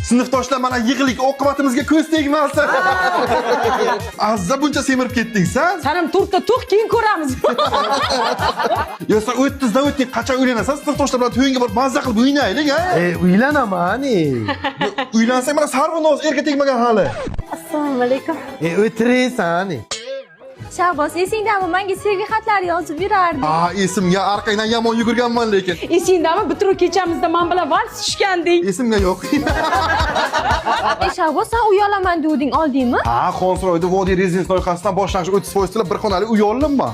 Sinfdoshlar, mana yig'lik, oqibatimizga ko'z tegmasin. Azza, buncha semirib ketding san. San ham to'rtta tug', keyin ko'ramiz. Yo, sen 30dan o'tding, qachon uylanasan? Sinfdoshlar bilan to'yingga borib mazza qilib o'ynaylik, ha? E, uylanaman, e. Uylansang, mana sarvinoz erga tegmagan hali. Assalomu alaykum. E, o'tiraysan, e. Shahboz, esingdami, menga sevgi xatlari yozib yurarding? A, esimga, orqangdan yomon yugurganman lekin. Esingdami, bitiruv kechamizda man bilan vals tushganding? Esimga yo'q. E, Shahboz, sen uy olaman deganding, oldingmi? Ha, Xonsaroyda Vodiy Rezidens loyihasidan boshlang'ich 30% to'lab bir xonali uy oldim man.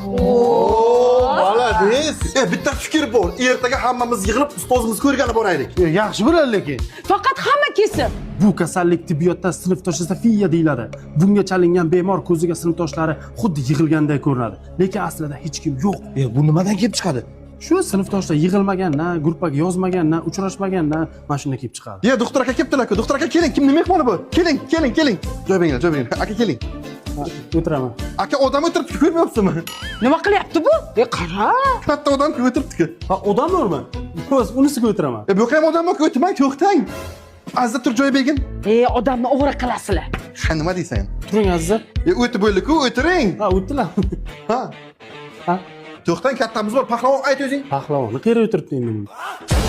Молодец. E, bitta fikr bor. Ertaga hammamiz yig'ilib ustozimiz ko'rgani boraylik. E, yaxshi bo'ladi lekin. Faqat hamma kelsin. Bu kasallik tibbiyotda sinfdoshsofiya deyiladi. Bunga chalingan bemor ko'ziga sinfdoshlari xuddi yig'ilganday ko'rinadi, lekin aslida hech kim yo'q. E, bu nimadan kelib chiqadi? Shu sinfdoshlar yig'ilmagandan, gruppaga yozmagandan, uchrashmagandan mana shunday kelib chiqadi. Ya, doktor aka kelibdilar-ku. Doktor aka, keling, kimni mehmoni bu? Keling, keling, keling. Joy beringlar, joy beringlar. Aka, keling. O'tiraman. Aka, odam o'tiribdi, ko'rmayapsizmi? Nima qilyapti bu? E, qara. Katta odam o'tiribdi-ku. Ha, odam bormi? O'z unisiga o'tiraman. E, bu yoqqa ham odam bor, o'tmang, to'xtang. Azza, tur, joy bergin. E, odamni o'g'ri qilasizlar. Ha, nima deysan? Turing, Aziza. E, o'tib bo'ldi-ku, o'tiring. Ha, o'tdilar. Ha. Ha. To'xtang, kattamiz bor. Pahlavon, ayt o'zing. Pahlavonni qayerga o'tiribdi endi?